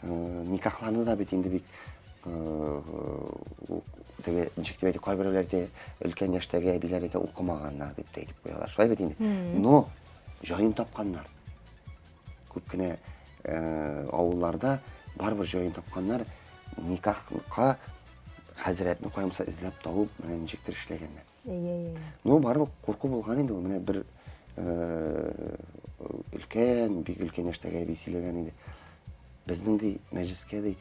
э, никахларны да бит инде бик э, теге ничек дип әйтик, кайберәүләр әйтә, өлкән яшьтәге әбиләр әйтә, укымаганнар дип тә әйтеп куялар. Шулай бит инде. Но җаен тапканнар. Күп кенә э, авылларда барыбер җаен тапканнар, никахка хәзрәтне каямса эзләп табып, менә ничектер эшләгәннәр. Ну, барыбер курку булган инде ул. Менә бер э, өлкән, бик өлкән яшьтәге әби сөйләгән иде. Безнең ди мәҗлескә ди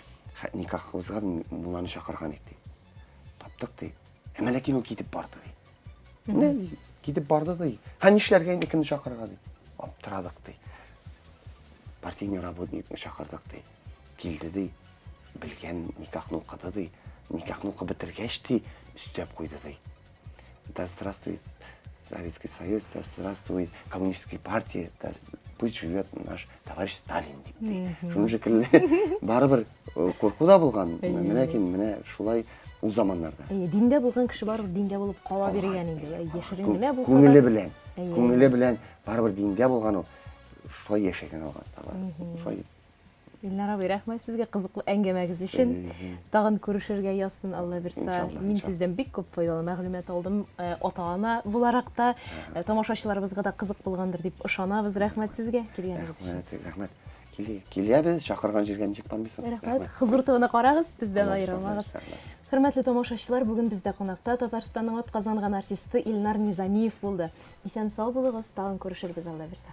никахыбызга мулланы чакырган идек ди. Таптык ди. Әмма ләкин ул китеп барды ди. Менә ди, китеп барды ди. Һәм нишләргә инде кемне чакырырга ди. Аптырадык ди. Партийный работникны чакырдык ди. Килде ди. Белгән никахны укыды ди. Никахны укып бетергәч ди, өстәп куйды ди. Да здравствует Советский Союз, да здравствует коммунистическая партия, да пусть живет наш товарищ Сталин дип ди. Шуның шикелле барыбер э, курку да булган. Менә ләкин менә шулай ул заманнарда. Әйе, диндә булган кеше барыбер диндә булып кала биргән инде. Яшерен генә булса да. Күңеле белән. Күңеле белән барыбер диндә булган ул. Шулай яшәгән алган. Шулай Илнар абый, рәхмәт сезгә кызыклы әңгәмәгез өчен. Тагын күрешергә язсын, Алла бирса. Мин сездән бик күп файдалы мәгълүмат алдым, э, ата-ана буларак та, э, тамашачыларыбызга да кызык булгандыр дип ышанабыз. Рәхмәт сезгә килгәнегез өчен. Рәхмәт, рәхмәт. Киләбез, чакырган җиргә ничек бармыйсың? Рәхмәт. Хозур ТВны карагыз, бездән аерылмагыз. Хөрмәтле тамашачылар, бүген бездә кунакта Татарстанның атказанган артисты Илнар Низамиев булды. Исән-сау булыгыз, тагын күрешербез, Алла бирса.